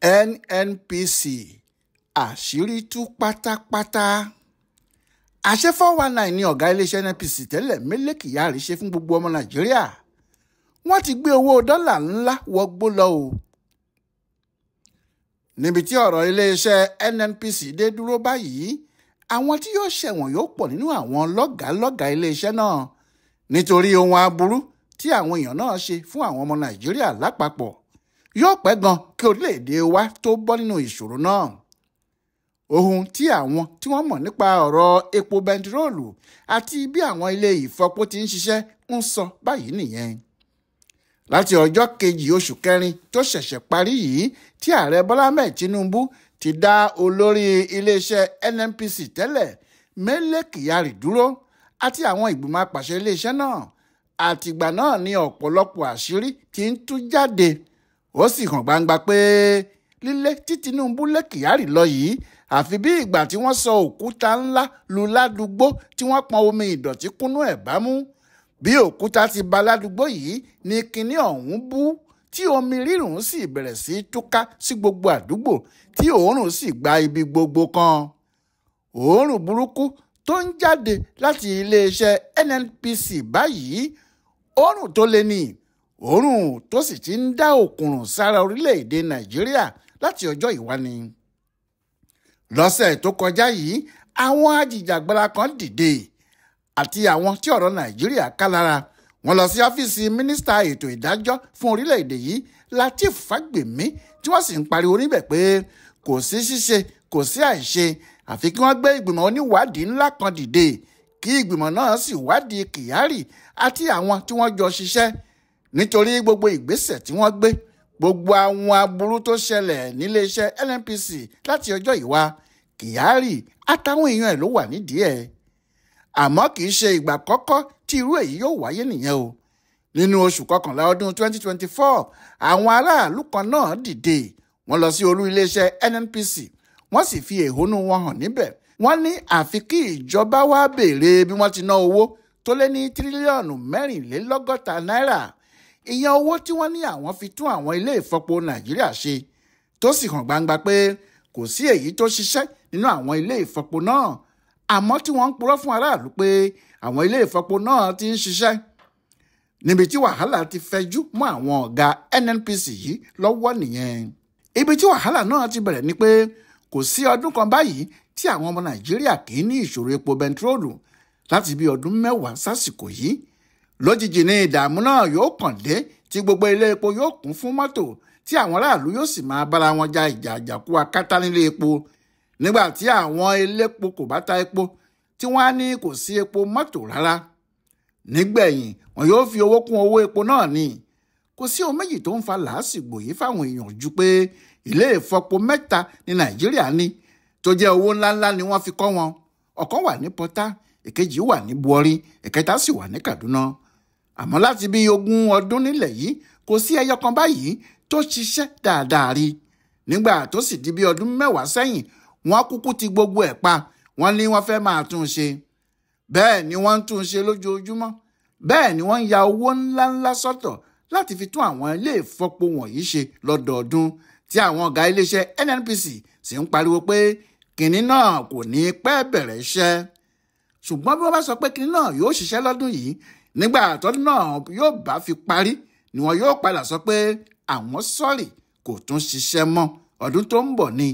NNPC àṣírí tú pátápátá. Àṣé 419 ní ọ̀gá iléeṣẹ́ NNPC tẹ́lẹ̀ Mele Kyari ṣe fún gbogbo ọmọ Nàìjíríà. Wọ́n ti gbé owó dọ́là ńlá wọgbó lọ o. Níbi tí ọ̀rọ̀ iléeṣẹ́ NNPC dé dúró báyìí, àwọn tí yóò ṣẹ̀wọ̀n yóò pọ̀ nínú àwọn lọ́gàálọ́gàá iléeṣẹ́ náà nítorí ohun aburú tí àwọn èèyàn náà ṣe fún àwọn ọmọ Nàìjíríà lápapọ̀. Yóò pẹ́ gan kí orílẹ̀-èdè wa tó bọ́ nínú ìṣòro náà. Ohun tí àwọn tí wọ́n mọ̀ nípa ọ̀rọ̀ epo bẹntiróòlù àti bí àwọn ilé ìfọpo ti ń ṣiṣẹ́ ń sọ báyìí nìyẹn. Láti ọjọ́ kejì oṣù kẹrin tó ṣẹ̀ṣẹ̀ parí yìí tí ààrẹ Bọ́lá Ahmed Tinubu ti dá olórí iléeṣẹ́ NNPC tẹ́lẹ̀ Mele Kyari dúró àti àwọn ìgbìmọ̀ apàṣẹ iléeṣẹ́ náà. Àtìgbà náà ni ọ̀pọ̀lọpọ̀ àṣírí ti ń tú jáde. Ó sì hàn gbangba pé lílé tí Tinubu lé Kyari lọ yìí àfi bí ìgbà tí wọ́n sọ òkúta ńlá lu ládùúgbò tí wọ́n pọn omi ìdọ̀tí kúnú ẹ̀ bámú. Bí òkúta ti ba ládùúgbò yìí ni kinní ọ̀hún bú tí omi rírùn sì bẹ̀rẹ̀ sí túká sí gbogbo àdúgbò tí òórùn sì gba ibi gbogbo kan. Òórùn burúkú tó ń jáde láti iléeṣẹ́ NNPC báyìí, òórùn tó le ní, òórùn tó sì ti ń dá òkùnrùn sára orílẹ̀-èdè Nàìjíríà láti ọjọ́ ìwáni. Lọ́sẹ̀ tó kọjá yìí, àwọn ajìjàgbara kan dìde àti àwọn tí ọ̀rọ̀ Nàìjíríà ká lára. Wọ́n lọ sí ọ́fíìsì mínísítà ètò ìdájọ́ fún orílẹ̀-èdè yìí, Lateef Fagbemi, tí wọ́n sì ń pariwo níbẹ̀ pé kò sí ṣíṣe, kò sí àìṣe, àfi kí wọ́n gbé ìgbìmọ̀ oníwádìí ńlá kan dìde kí ìgbìmọ̀ náà sì wádìí Kyari àti àwọn tí wọ́n jọ ṣiṣẹ́ nítorí gbogbo ìgbésẹ̀ tí wọ́n gbé, gbogbo àwọn aburú tó ṣẹlẹ̀ níléeṣẹ́ NNPC láti ọjọ́ ìwá, Kyari àtàwọn èèyàn ẹ̀ ló wà nídìí ẹ̀. Àmọ́ kì í ṣe ìgbà àkọ́kọ́ tí irú èyí yóò wáyé nìyẹn o. Nínú oṣù kọkànlá ọdún 2024, àwọn aráàlú kan náà dìde. Wọ́n lọ sí olú iléeṣẹ́ NNPC, wọ́n sì fi ẹ̀hónú wọn hàn níbẹ̀. Wọ́n ní àfi kí ìjọba wá béèrè bí wọ́n ti ná owó tó lé ní tírílíọ̀nù 64 náírà. Ìyẹn owó tí wọ́n ní àwọn fi tún àwọn ilé ìfọpo Nàìjíríà ṣe, tó sì hàn gbangba pé kò sí èyí tó ṣiṣẹ́ nínú àwọn ilé ìfọpo náà. Àmọ́ tí wọ́n ń purọ́ fún aráàlú pé àwọn ilé ìfọpo náà ti ń ṣiṣẹ́. Níbi tí wàhálà ti fẹjú mọ́ àwọn ọ̀gá NNPC yìí lọ́wọ́ nìyẹn. Ibi tí wàhálà náà ti bẹ̀rẹ̀ ni pé kò sí ọdún kan báyìí tí àwọn ọmọ Nàìjíríà kì í ní ìṣòro epo bẹntiróòlù láti bí ọdún mẹ́wàá sásìkò yìí. Lójijì ni ìdààmú náà yóò kàn dé tí gbogbo ilé epo yóò kún fún mọ́tò tí àwọn aráàlú yóò sì máa bára wọn ja ìjà àjàkú akátá nílé epo. Nígbà tí àwọn elépo kò bá ta epo tí wọ́n á ní kò sí epo mọ́tò rárá. Nígbẹ̀yìn wọn yóò fi owó kún owó epo náà ni. Kò sí ohun méjì tó ń fa làásìgbò yìí fáwọn èèyàn ju pé ilé ìfọpo mẹ́ta ní Nàìjíríà ní tó jẹ́ owó ńláńlá ni wọ́n fi kọ́ wọn. Ọ̀kan wà ní Pọ́tà, èkejì wà ní Buori, ẹ̀kẹta sì wà ní Kaduna. Àmọ́ láti bí 20 ọdún nílẹ̀ yìí kò sí ẹyọ kan báyìí tó ṣiṣẹ́ dáadáa rí. Nígbà tó sì di bí ọdún mẹ́wàá sẹ́yìn, wọ́n kúkú ti gbogbo ẹ̀ pa, wọ́n ní wọ́n fẹ́ máa tún un ṣe. Bẹ́ẹ̀ ni wọ́n ń tún un ṣe lójoojúmọ́. Bẹ́ẹ̀ ni wọ́n ń ya owó ńláńlá sọ́tọ̀ láti fi tún àwọn ilé ìfọpo wọ̀nyí ṣe lọ́dọọdún tí àwọn ọ̀gá iléeṣẹ́ NNPC sì ń pariwo pé kinní náà kò ní pẹ́ bẹ̀rẹ̀ iṣẹ́. Ṣùgbọ́n bí wọ́n bá sọ pé kinní náà yóò ṣiṣẹ́ lọ́dún yìí, nígbà tọ́dún náà yóò bá fi parí ni wọn yóò padà sọ pé àwọn sọ́ọ̀rì kò tún ṣiṣẹ́ mọ́, ọdún tó ń bọ̀ ni.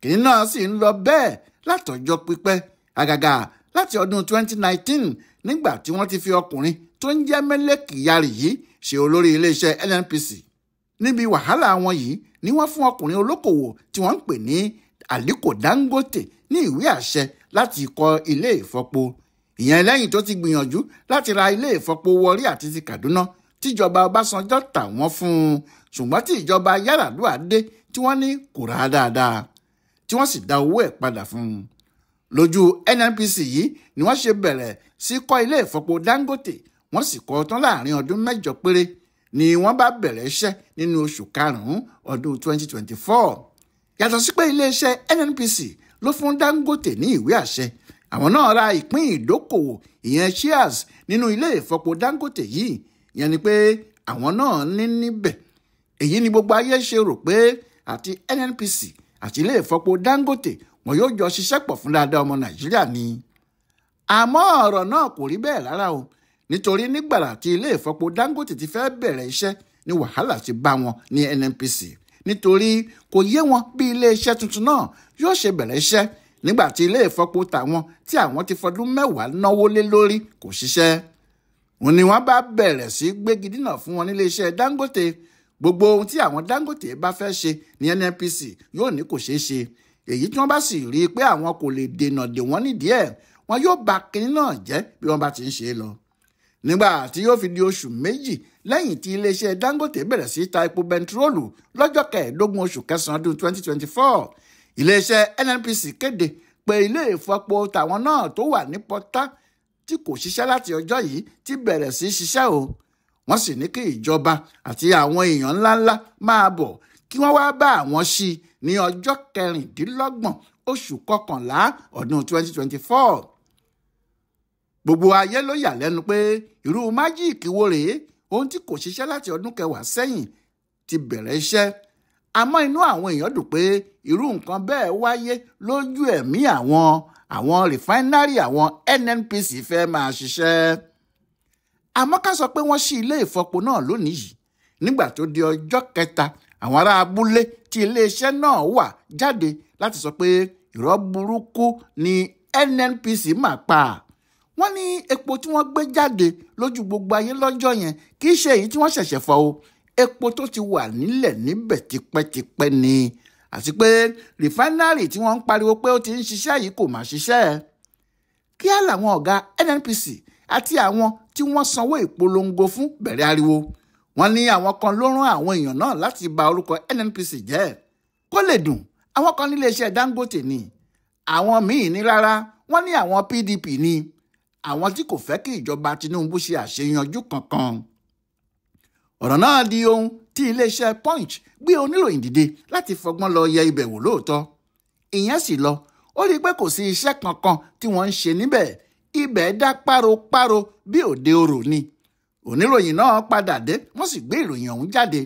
Kinní náà sì ń lọ bẹ́ẹ̀ látọjọ́ pípẹ́, àgàgà láti ọdún 2019 nígbà tí wọ́n ti fi ọkùnrin tó ń jẹ́ Mele Kyari yìí ṣe olórí iléeṣẹ́ NNPC. Níbi wàhálà wọn yìí ni wọ́n fún ọkùnrin olókòwò tí wọ́n ń pè ní Aliko Dangote ní ìwé àṣẹ láti kọ́ ilé ìfọpo. Ìyẹn lẹ́yìn tó ti gbìyànjú láti ra ilé ìfọpo Warri àti ti Kaduna tíjọba Ọbásanjọ́ tà wọ́n fún un, ṣùgbọ́n tí ìjọba Yar'Adua dé tí wọ́n ní kò rà dáadáa, tí wọ́n sì dá owó ẹ̀ padà fún un. Lójú NNPC yìí ni wọ́n ṣe bẹ̀rẹ̀ sí kọ́ ilé ìfọpo Dangote, wọ́n sì kọ́ tán láàrin ọdún mẹ́jọ péré ni wọ́n bá bẹ̀rẹ̀ iṣẹ́ nínú oṣù karùn-ún ọdún 2024. Yàtọ̀ sí pé iléeṣẹ́ NNPC ló fún Dangote ní ìwé àṣẹ, àwọn náà ra ìpín ìdókòwò ìyẹn shares nínú ilé ìfọpo Dangote yìí, ìyẹn ni pé àwọn náà ní níbẹ̀. Èyí ni gbogbo ayé ṣe rò pé àti NNPC àti ilé ìfọpo Dangote wọn yóò jọ ṣiṣẹ́ pọ̀ fún dáadáa ọmọ Nàìjíríà ni. Àmọ́ ọ̀rọ̀ náà kò rí bẹ́ẹ̀ rárá o, nítorí nígbàrà tí ilé ìfọpo Dangote ti fẹ́ bẹ̀rẹ̀ iṣẹ́ ní wàhálà ti bá wọn ní NNPC, nítorí kò yé wọn bí ilé iṣẹ́ tuntun náà yóò ṣe bẹ̀rẹ̀ iṣẹ́ nígbà tí ilé ìfọpo tàwọn tí àwọn ti fọdún 10 náwó lé lórí kò ṣiṣẹ́. Òun ni wọ́n bá bẹ̀rẹ̀ sí gbégi dínà fún wọn nílé iṣẹ́ Dangote. Gbogbo ohun tí àwọn Dangote bá fẹ́ ṣe ní NNPC yóò ní kò ṣeé ṣe. Èyí tí wọ́n bá sì rí i pé àwọn kò lè dènà dè wọ́n nídìí ẹ̀, wọn yóò bà kinní náà jẹ́ bí wọ́n bá ti ń ṣe é lọ. Nígbà tí yóò fi di oṣù 2 lẹ́yìn tí iléeṣẹ́ Dangote bẹ̀rẹ̀ sí ta epo bẹntiróòlù lọ́jọ́ 25 oṣù kẹsàn-án ọdún 2024, iléeṣẹ́ NNPC kéde pé ilé ìfọpo tàwọn náà tó wà ní Pọ́tà tí kò ṣiṣẹ́ láti ọjọ́ yìí ti bẹ̀rẹ̀ sí ṣiṣẹ́ o. Wọ́n sì ní kí ìjọba àti àwọn èèyàn ńláńlá máa bọ̀ kí wọ́n wá bá àwọn ṣí ní ọjọ́ 26 oṣù kọkànlá ọdún 2024. Gbogbo ayé ló yà lẹ́nu pé irú májíìkì wo rèé, ohun tí kò ṣiṣẹ́ láti ọdún 10 sẹ́yìn ti bẹ̀rẹ̀ iṣẹ́. Àmọ́ inú àwọn èèyàn dùn pé irú nǹkan bẹ́ẹ̀ wáyé lójú ẹ̀mí àwọn rìfáínárì àwọn NNPC fẹ́ máa ṣiṣẹ́. Àmọ́ ká sọ pé wọ́n ṣí ilé ìfọpo náà lónìí yìí, nígbà tó di ọjọ́ 3 àwọn ará abúlé tí iléeṣẹ́ náà wà jáde láti sọ pé irọ́ burúkú ni NNPC máa pa. Wọ́n ní epo tí wọ́n gbé jáde lójú gbogbo ayé lọ́jọ́ yẹn kì í ṣe èyí tí wọ́n ṣẹ̀ṣẹ̀ fọ o, epo tó ti wà nílẹ̀ níbẹ̀ tipẹ́tipẹ́ ni, àti pé rìfáínárì tí wọ́n ń pariwo pé ó ti ń ṣiṣẹ́ yìí kò má ṣiṣẹ́. Kíá làwọn ọ̀gá NNPC àti àwọn tí wọ́n sanwó ìpolongo fún bẹ̀rẹ̀ ariwo. Wọ́n ní àwọn kan ló rán àwọn èèyàn náà láti ba orúkọ NNPC jẹ́ kó lè dùn. Àwọn kan nílé iṣẹ́ Dangote ni, àwọn míì ní rárá, wọ́n ní àwọn PDP ni, àwọn tí kò fẹ́ kí ìjọba Tinubu ṣe àṣeyanjú kankan. Ọ̀rọ̀ náà di ohun tí iléeṣẹ́ Punch gbé oníròyìn dìde láti fọgbọ́n lọ yẹ ibẹ̀ wò lóòótọ́. Ìyẹn sì lọ, ó rí i pé kò sí iṣẹ́ kankan tí wọ́n ń ṣe níbẹ̀, ibẹ̀ dá páropáro bí òde orò ni. Oníròyìn náà padà dé, wọ́n sì gbé ìròyìn ọ̀hún jáde.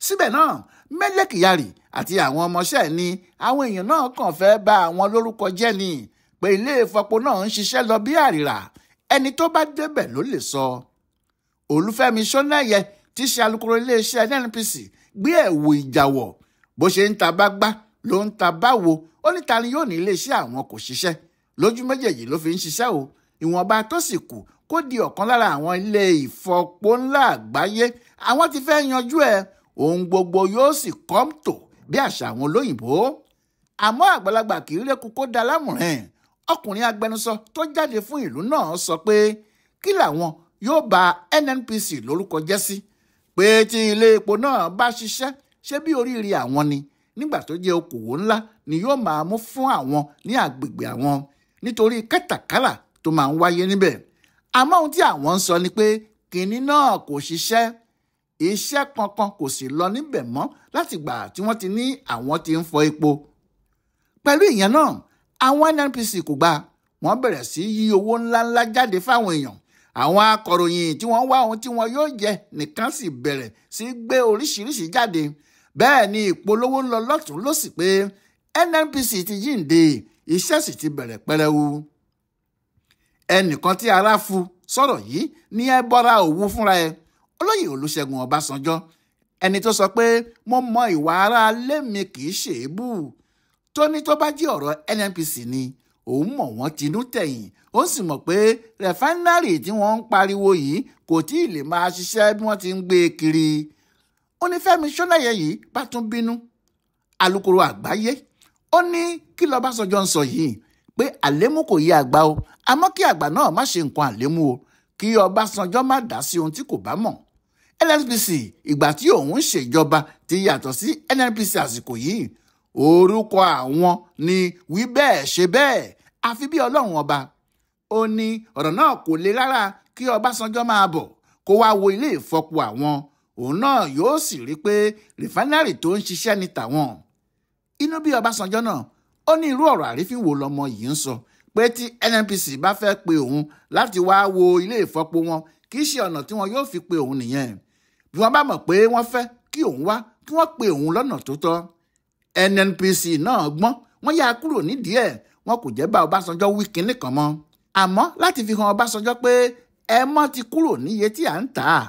Síbẹ̀ náà, Mele Kyari àti àwọn ọmọọṣẹ́ ni àwọn èèyàn náà kàn fẹ́ bà àwọn lórúkọ jẹ́ ni, pé ilé ìfọpo náà ń ṣiṣẹ́ lọ bí àrìrà, ẹni tó bá débẹ̀ ló lè sọ. Olúfẹ́mi Ṣónẹ́yẹ tí ṣe alukoro iléeṣẹ́ NNPC gbé ẹ̀wù ìjàwọ̀, bó ṣe ń ta bá gbá ló ń ta báwo, ó ní ta ni yóò ní iléeṣẹ́ àwọn kò ṣiṣẹ́, lójú méjèèjì ló fi ń ṣiṣẹ́ o, ìwọ̀nba tó sì kù kó di ọ̀kan lára àwọn ilé ìfọpo ńlá àgbáyé, àwọn ti fẹ́ yanjú ẹ̀, ohun gbogbo yóò sì kọ́ńtò bí àṣà àwọn olóyìnbó. Àmọ́ àgbàlagbà kì í rékú kó da lámùrìn. Ọkùnrin agbẹnusọ tó jáde fún ìlú náà sọ pé kí làwọn yóò bà NNPC lórúkọ jẹ́ sí, pé tí ilé epo náà bá ṣiṣẹ́ ṣé bí oríire àwọn ni, nígbà tó jẹ́ okòwò ńlá ni yóò máa mú fún àwọn ní àgbègbè àwọn nítorí kátàkárà tó máa ń wáyé níbẹ̀. Àmọ́ ohun tí àwọn ń sọ ni pé kinní náà kò ṣiṣẹ́, iṣẹ́ kankan kò sì lọ níbẹ̀ mọ́ látìgbà tí wọ́n ti ní àwọn ti ń fọ epo. Pẹ̀lú ìyẹn náà, àwọn NNPC kò gbà, wọ́n bẹ̀rẹ̀ sí yí owó ńláńlá jáde fáwọn èèyàn. Àwọn akọ̀ròyìn tí wọ́n wá ohun tí wọ́n yóò jẹ nìkan sì bẹ̀rẹ̀ sí gbé oríṣiríṣi jáde. Bẹ́ẹ̀ ni ìpolówó ń lọ lọ́tùn lósì pé NNPC ti jíǹde, iṣẹ́ sì ti bẹ̀rẹ̀ pẹrẹwu. Ẹnìkan tí ara fu sọ̀rọ̀ yìí ní ẹ bọ́ra òwú fúnra ẹ, Olóyè Olúṣẹ́gun Ọbásanjọ́, ẹni tó sọ pé mo mọ ìwà ara lé mi kì í ṣe é bú, tó ní tó bá jí ọ̀rọ̀ NNPC ni òun mọ̀ wọ́n tinú tẹ̀yìn, ó sì mọ̀ pé rẹ̀fánárì tí wọ́n ń pariwo yìí kò tí ì lè máa ṣiṣẹ́ bí wọ́n ti ń gbé e kiri. Ó ní Fẹ́mi Ṣónẹ́yẹ yìí bá tún bínú. Alukoro àgbáyé ó ní kí lọ́básanjọ́ ń sọ yìí pé àlémú kò yé àgbà o, àmọ́ kí àgbà náà má ṣe nǹkan àlémú o, kí Ọbásanjọ́ má dá sí ohun tí kò bá mọ̀. NNPC ìgbà tí òun ń ṣèjọba ti yàtọ̀ sí NNPC àsìkò yìí, orúkọ àwọn ni wí bẹ́ẹ̀ ṣe bẹ́ẹ̀ àfi bí Ọlọ́run ọba. Ó ní ọ̀rọ̀ náà kò le rárá kí Ọbásanjọ́ máa bọ̀ kó wá wo ilé ìfọpo àwọn, òun náà yóò sì rí pé rìfánárì tó ń ṣiṣẹ́ ní tàwọn. Inú bí Ọbásanjọ́ náà, ó ní irú ọ̀rọ̀ àrífín wo lọmọ yìí ń sọ pé tí NNPC bá fẹ́ pe òun láti wá wo ilé ìfọpo wọn, kì í ṣe ọ̀nà tí wọn yóò fi pe òun nìyẹn. Bí wọ́n bá mọ̀ pé wọ́n fẹ́ kí òun wá, kí wọ́n pe òun lọ́nà tó tọ́. NNPC náà gbọ́n, wọ́n yá kúrò nídìí ẹ̀, wọn kò jẹ́ bá Ọbásanjọ́ wí kinní kan mọ́. Àmọ́ láti fi hàn Ọbásanjọ́ pé ẹ mọ́ ti kúrò níye tí à ń tà á,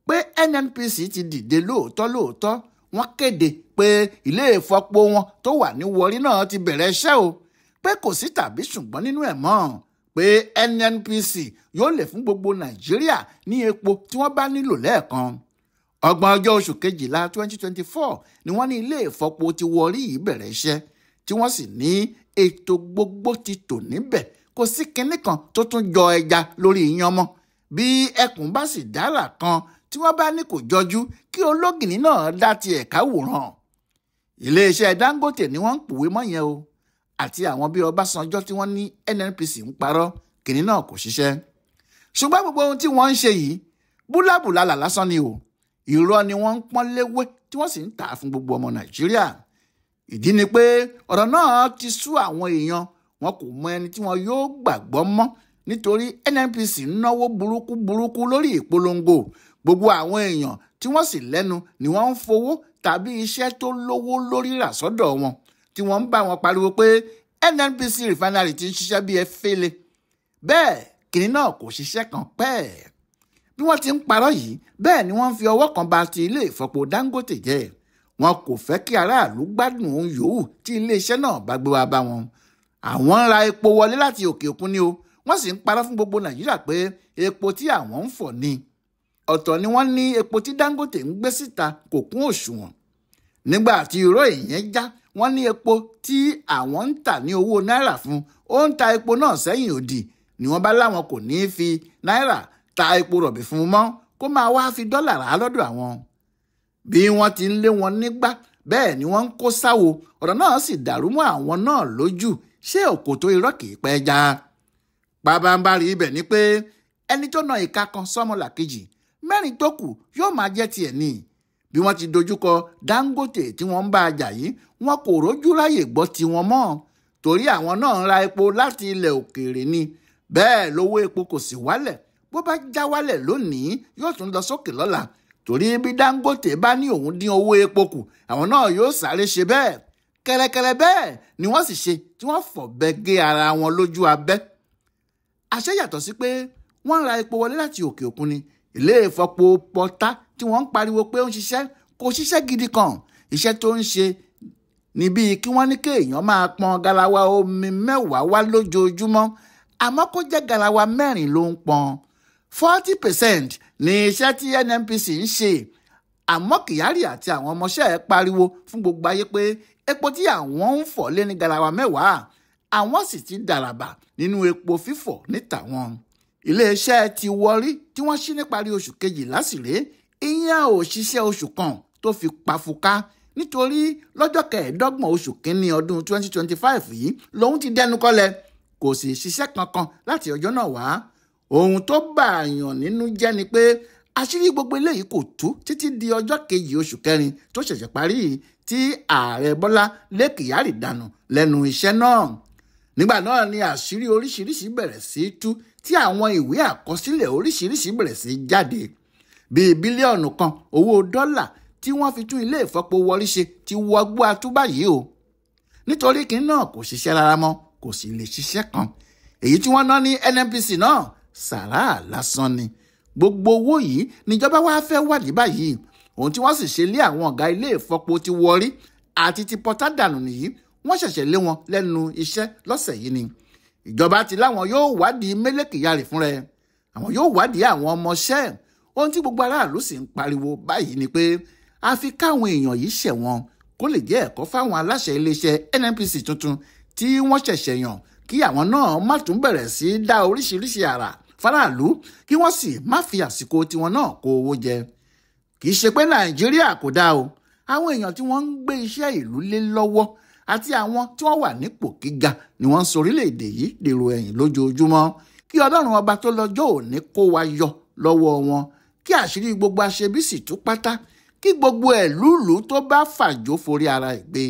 pé NNPC ti dìde lóòótọ́ lóòótọ́, wọ́n kéde pé ilé ìfọpo wọn tó wà ní Warri náà ti bẹ̀rẹ̀ iṣẹ́ o, pé kò sí tàbí ṣùgbọ́n nínú ẹ̀ mọ́, pé NNPC yóò lè fún gbogbo Nàìjíríà ní epo tí wọ́n bá nílò lẹ́ẹ̀kan. 30 ọjọ́ oṣù kejìlá 2024 ni wọ́n ní ilé ìfọpo ti Warri yìí bẹ̀rẹ̀ iṣẹ́, tí wọ́n sì ní ètò gbogbo ti tò níbẹ̀, kò sí kinní kan tó tún jọ ẹja lórí iyán mọ́. Bí ẹkùn bá sì dára kan tí wọ́n bá ní kò jọjú, kí ológìní náà dá ti ẹ̀ka wòran. Iléeṣẹ́ Dangote ni wọ́n ń pòwe mọ́ yẹn o, àti àwọn bíi Ọbásanjọ́ tí wọ́n ní NNPC ń parọ́, kinní náà kò ṣiṣẹ́. Ṣùgbọ́n gbogbo ohun tí wọ́n ń ṣe yìí búlábùlálà lásán ni o. Irọ́ ni wọ́n ń pọ́n léwé tí wọ́n sì ń tà á fún gbogbo ọmọ Nàìjíríà. Ìdí ni pé ọ̀rọ̀ náà ti sú àwọn èèyàn, wọn kò mọ ẹni tí wọn yóò gbàgbọ́ mọ́, nítorí NNPC ń náwó burúkú burúkú lórí ìpolongo. Gbogbo àwọn èèyàn tí wọ́n sì lẹ́nu ni wọ́n ń fowó tàbí iṣẹ́ tó lówó lórí rà sọ́dọ̀ wọn, tí wọ́n ń bá wọn pariwo pé NNPC refinery ti ń ṣiṣẹ́ bí efele. Bẹ́ẹ̀ kìnní náà kò ṣiṣẹ́ kan pẹ́ẹ́. Bí wọ́n ti ń parọ́ yìí, bẹ́ẹ̀ ni wọ́n ń fi ọwọ́ kan ba ti ilé ìfọpo Dangote jẹ́. Wọn kò fẹ́ kí aráàlú gbádùn ohun yòówù tí iléeṣẹ́ náà bá gbé wá bá wọn. Àwọn ń ra epo wọlé láti òkè òkun ni o, wọ́n sì ń parọ́ fún gbogbo Nàìjíríà pé epo tí àwọn ń fọ̀ ni. Ọ̀tọ̀ ni wọ́n ní epo tí Dangote ń gbé síta kò kún òṣùwọ̀n. Nígbà tí irọ́ ìyẹn já, wọ́n ní epo tí àwọn ń tà ní owó náírà fún, ó ń ta epo náà sẹ́yìn òdì, ni wọ́n bá láwọn kò ní í fi náírà ta epo rọ̀bì fún un mọ́, kó máa wá fi dọ́là rà á lọ́dọ̀ àwọn. Bí wọ́n ti ń lé wọn nígbà, bẹ́ẹ̀ ni wọ́n ń kó sáwo, ọ̀rọ̀ náà sì dàrú mọ́ àwọn náà lójú. Ṣé òkòtó irọ́ kì í pẹ́ já? Pabambarì ibẹ̀ ni pé ẹni tó na ìka kan sọ́mọlàkejì, mẹ́rin tó kù yóò máa jẹ́ tiẹ̀ ni. Bí wọ́n ti dojúkọ Dangote tí wọ́n ń bá a jà yìí, wọn kò rójú ráyè gbọ́ tiwọn mọ́, torí àwọn náà ń ra epo láti ilẹ̀ òkèèrè ni. Bẹ́ẹ̀ lówó epo kò sì wálẹ̀, bó bá já wálẹ̀ lónìí yóò tún lọ sókè lọ́la, torí bí Dangote bá ní òun dín owó epo kù, àwọn náà yóò sáré ṣe bẹ́ẹ̀. Kẹ̀rẹ̀kẹ̀rẹ̀ bẹ́ẹ̀ ni wọ́n sì ṣe tí wọ́n fọ̀bẹ gé ara wọn lójú abẹ́. Àṣé yàtọ̀ sí pé wọ́n ń ra epo wọlé láti òkè òkun ni, ilé ìfọpo Pọ́tà tí wọ́n ń pariwo pé ó ń ṣiṣẹ́ kò ṣiṣẹ́ gidi kan. Iṣẹ́ tó ń ṣe ni bíi kí wọ́n ní kéèyàn máa pọn garawa omi 10 wá lójoojúmọ́, àmọ́ kó jẹ́ garawa 4 ló ń pọn. 40% ní iṣẹ́ tí NNPC ń ṣe. Àmọ́ Kyari àti àwọn ọmọọṣẹ́ ẹ̀ pariwo fún gbogbo ayé pé epo tí àwọn ń fọ̀ lé ní garawa 10, àwọn sì ti dàràbà nínú epo fífọ̀ níta wọn. Iléeṣẹ́ ti Warri tí wọ́n ṣí níparí oṣù kejìlá sì rèé, ìyẹn ò ṣiṣẹ́ oṣù kan tó fi pafuká, nítorí lọ́jọ́ 25 oṣù kínní ọdún 2025 yìí lòun ti dẹnu kọlẹ̀, kò sì ṣiṣẹ́ kankan láti ọjọ́ náà wá. Ohun tó bààyàn nínú jẹ́ ni pé àṣírí gbogbo eléyìí kò tú títí di ọjọ́ 2 oṣù kẹrin tó ṣẹ̀ṣẹ̀ parí tí ààrẹ Bọ́lá lé Kyari dànù lẹ́nu iṣẹ́ náà. Nígbà náà ni àṣírí oríṣiríṣi bẹ̀rẹ̀ sí tú, tí àwọn ìwé àkọsílẹ̀ oríṣiríṣi bẹ̀rẹ̀ sí jáde. Bíi bílíọ̀nù kan owó dọ́là tí wọ́n fi tún ilé ìfọpo Warri ṣe ti wọgbó atúbà yìí o. Nítorí kinní náà kò ṣiṣẹ́ rárá mọ́, kò sì lè ṣiṣẹ́ kan. Èyí tí wọ́n ná ní NNPC náà sàrà lásán ni. Gbogbo owó yìí níjọba wá fẹ́ wádìí báyìí. Ohun tí wọ́n sì ṣe lé àwọn ọ̀gá ilé ìfọpo ti Warri àti ti Pọ́tà dànù nìyí, wọ́n ṣẹ̀ṣẹ̀ lé wọn lẹ́nu iṣẹ́ lọ́sẹ̀ yìí ni. Ìjọba ti láwọn yóò wádìí Mele Kyari fúnra ẹ̀, àwọn yóò wádìí àwọn ọmọọṣẹ́. Ohun tí gbogbo aráàlú sì ń pariwo báyìí ni pé àfi káwọn èèyàn yìí ṣẹ̀wọ̀n kó lè jẹ́ ẹ̀kọ́ fáwọn aláṣẹ iléeṣẹ́ NNPC tuntun tí wọ́n ṣẹ̀ṣẹ̀ yàn, kí àwọn náà má tún bẹ̀rẹ̀ sí í dá oríṣiríṣi àrà fáráàlú, kí wọ́n sì má fi àsìkò tiwọn náà kó owó jẹ. Kì í ṣe pé Nàìjíríà kò dáa o, àwọn èèyàn tí wọ́n ń gbé iṣẹ́ ìlú lé lọ́wọ́ àti àwọn tí wọ́n wà nípò gíga ni wọ́n ń sọ orílẹ̀-èdè yìí dèrò ẹ̀yìn lójoojúmọ́. Kí Ọlọ́run ọba tó lọ́jọ́ òní kó wa yọ lọ́wọ́ wọn, kí àṣírí gbogbo aṣebí sì tú pátá, kí gbogbo ẹ̀ lúlù tó bá fàjò forí ara ẹ̀ gbé.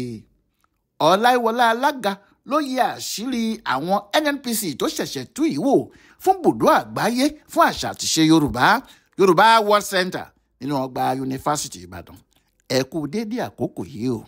Ọláìwọlá Alága ló yẹ àṣírí àwọn NNPC tó ṣẹ̀ṣẹ̀ tú yìí wò fún bùdó àgbáyé fún àṣà àtìṣe Yorùbá, Yorùbá World Center nínú ọgbà Yunifásítì Ìbàdàn. Ẹ kú déédéé àkókò yìí o.